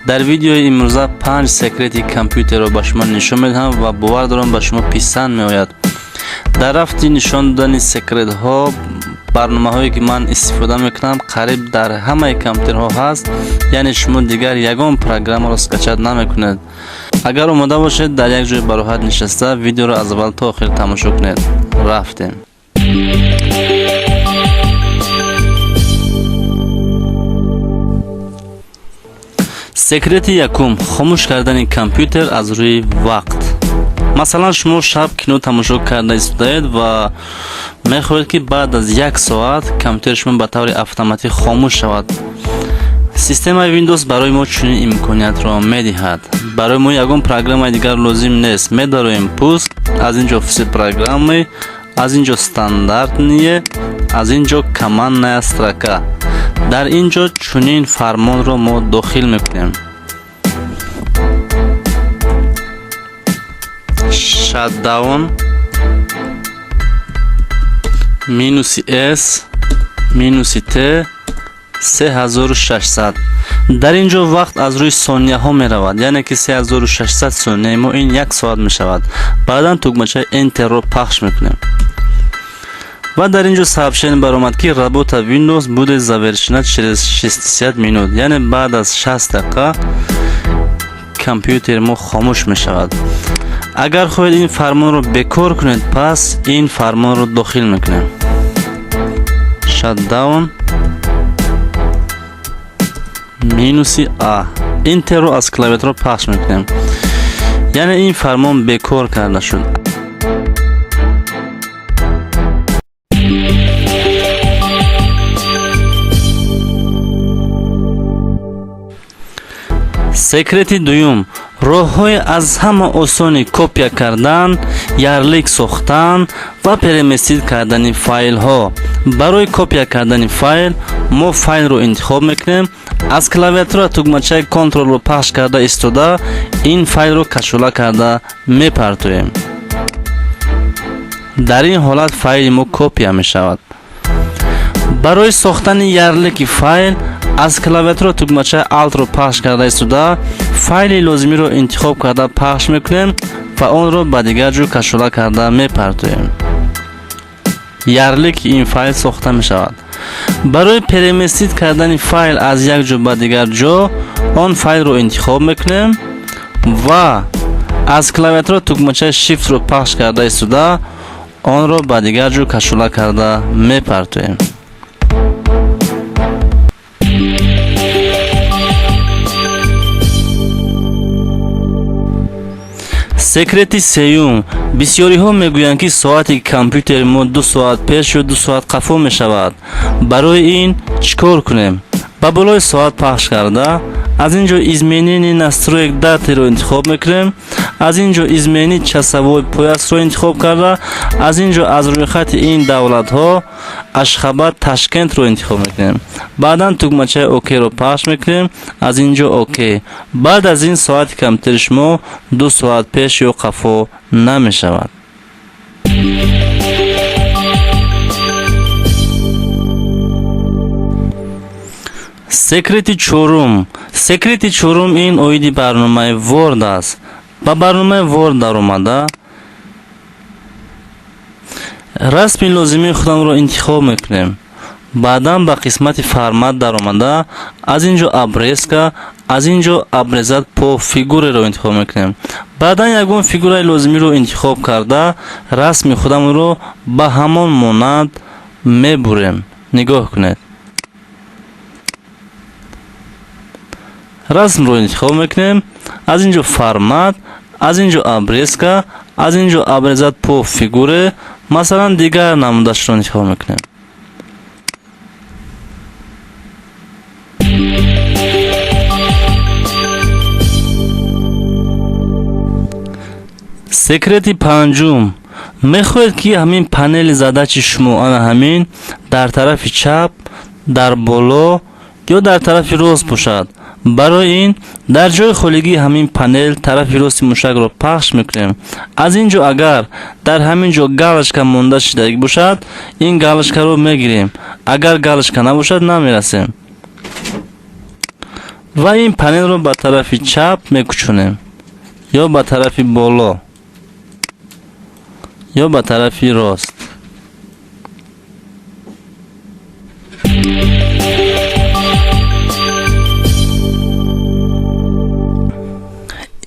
Дар видеои имрӯза панҷ секрети компютерро ба шумо нишон медиҳам ва бовар дорам, ба шумо писанд меояд. Дар рафти нишон додани секретҳо, барномаҳое ки ман истифода мекунам, қариб дар ҳамаи компютерҳо ҳаст, яъне шумо дигар ягон программаро скачать намекунед. Агар омода бошед, дар як ҷои бароҳат нишаста, видеоро аз аввал то охир тамошо кунед. Рафтем. Секрети якум: хомӯш кардани компютер аз рӯи вақт. Масалан, шумо шаб кино тамошо карда истодаед ва мехоҳед, ки баъд аз як соат компютери шумо ба таври автоматӣ хомӯш шавад. Системаи Windows барои мо чунин имкониятро медиҳад. Барои мо ягон программаи дигар лозим нест. Медароем пуск, аз ин ҷо все программы, аз ин ҷо стандартные, аз ин ҷо командная строка. Дар ин ҷо чунин фармонро мо дохил мекунем: shutdown минуси s минуси t 3600. Дар ин ҷо вақт аз рӯи сонияҳо меравад, яъне ки 3600 сонияи мо ин як соат мешавад. Баъдан тугмачаи Enter-ро пахш мекунем ва дар ин ҷо сообщение баромад, ки работа Windows будет завершена через 60 минут, яъне баъд аз 60 дақиқа компютери мо хомӯш мешавад. Агар хоҳед ин фармонро бекор кунед, пас ин фармонро дохил мекунем: shutdown минуси a, Enter-ро аз клавиатура пахш мекунем, яъне ин фармон бекор карда шуд. Секрети дуюм: роҳҳои аз ҳама осони копия кардан, ярлик сохтан ва переместить кардани файлҳо. Барои копия кардани файл мо файлро интихоб мекунем, аз клавиатура тугмачаи Ctrl-ро пахш карда истода, ин файлро кашола карда мепартоем. Дар ин ҳолат файли мо копия мешавад. Барои сохтани ярлики файл аз клавиатура тугмачаи Alt-ро пахш карда истода, файли лозимиро интихоб карда пахш мекунем ва онро ба дигар ҷой кашола карда мепартоем. Ярлики ин файл сохта мешавад. Барои переместить кардани файл аз як ҷо ба дигар ҷо он файлро интихоб мекунем ва аз клавиатура тугмачаи Shift-ро пахш карда истода, онро ба дигар ҷо кашола карда мепартоем. Секрети сеюм: бисёриҳо мегӯянд, ки соати компютери мо 2 соат пеш ё 2 соат қафо мешавад. Барои ин чӣ кор кунем? Ба болои соат пахш карда, аз ин ҷо изменение настроек даты-ро интихоб мекунем, аз ин ҷо изменить часовой пояс-ро интихоб карда, аз ин ҷо аз рӯйхати ин давлатҳо Ашхабад Ташкентро интихоб мекунем. Баъдан тугмачаи ОК-ро пахш мекунем, аз ин ҷо ОК. Баъд аз ин соати компютери шумо 2 соат пеш ё қафо намешавад. Секрети чорум. Секрети чорум ин оиди барномаи Word аст. Ба барномаи Word даромада, расми лозимии худамро интихоб мекунем. Баъдан ба қисмати формат даромада, аз ин ҷо обрезка, аз ин ҷо обрезать по фигуре-ро интихоб мекунем. Баъдан ягон фигураи лозимиро интихоб карда, расми худамонро ба ҳамон монанд мебурем. Нигоҳ кунед, расмро интихоб мекунем, аз ин ҷо формат, аз ин ҷо обрезка, аз ин ҷо обрезать по фигуре, масалан, дигар намудашро интихоб мекунем. Секрети панҷум: мехоҳед, ки ҳамин панели задачи шумо, ана ҳамин, дар тарафи чап, дар боло ё дар тарафи рост бошад. Барои ин дар ҷои холигии ҳамин панел тарафи рости мушакро пахш мекунем. Аз ин ҷо агар дар ҳамин ҷо галочка монда шудагӣ бошад, ин галочкаро мегирем. Агар галочка набошад, намерасем. Ва ин панелро ба тарафи чап мекучонем ё ба тарафи боло, ё ба тарафи рост.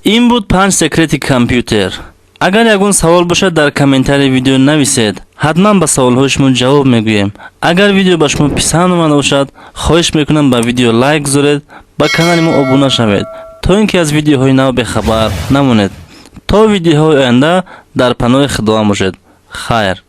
Ин буд панҷ секрети компютер. Агар ягон савол бошад, дар комментарии видео нависед, ҳатман ба саволҳои шумо ҷавоб мегӯем. Агар видео ба шумо писанд омада бошад, хоҳиш мекунам, ба видео лайк гузоред, ба канали мо обуна шавед, то ин ки аз видеоҳои нав бехабар намонед. То видеоҳои оянда дар паноҳи Худованд бошед. Хайр.